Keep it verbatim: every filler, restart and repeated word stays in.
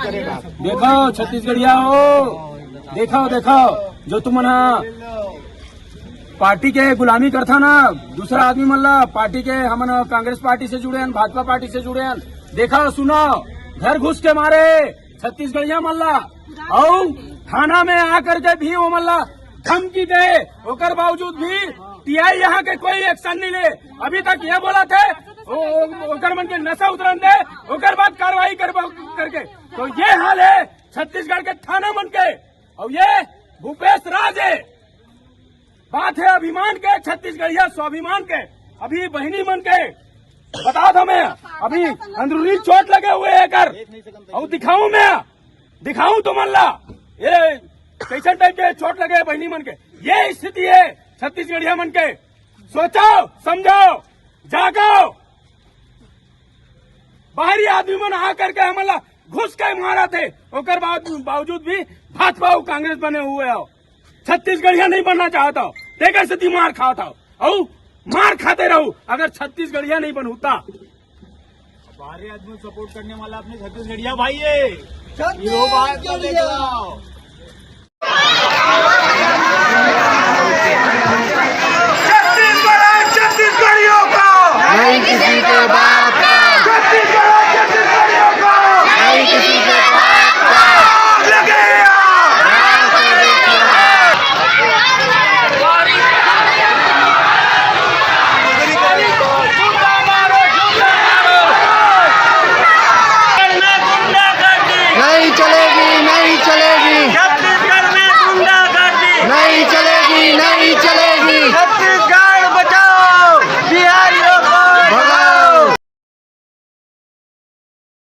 देखो छत्तीसगढ़िया हो, देखो, देखो, जो तुमन ह पार्टी के गुलामी करथा ना, दूसरा आदमी मन ला, पार्टी के, हमन कांग्रेस पार्टी से जुड़े हन, भाजपा पार्टी से जुड़े हन, देखो सुनो, घर घुस के मारे छत्तीसगढ़िया मन ला, अउ थाना में आकर के भी वो मन ला धमकी दे, ओकर बावजूद भी टीआई यहाँ के कोई एक्शन नहीं ले। अभी तक ये बोला थे, ओ-, ओ-, ओकर मन के नशा उतरन दे, ओकर बाद कार्रवाई करबा करके। तो ये हाल है छत्तीसगढ़ के थाना मन के। अउ ये भूपेश राज है, बात है अभिमान के, छत्तीसगढ़िया स्वाभिमान के। अभी बहिनी मन के बता दो मैं, अभी अंदरूनी चोट लगे हुए है कर, अउ दिखाऊं मैं, दिखाऊं तुमन ला, ये कैसन टाइप के चोट लगे बहिनी मन के। ये स्थिति है छत्तीसगढ़िया मन के। सोचो, समझो, जागो। बाहरी आदमी मन आ करके हमन ला घुस के मारत हे, ओकर बाद बावजूद भी भाजपा अउ कांग्रेस बने हुए हो। छत्तीसगढ़िया नहीं बनना चाहत हो, तेकर सेती मार खात हो, अउ मार खाते रहो। अगर छत्तीसगढ़िया नहीं बनहू ता, बाहरी आदमी सपोर्ट करने वाला अपने छत्तीसगढ़िया भाई है। छत्तीसगढ़िया। हीरो बात कर लेके आओ।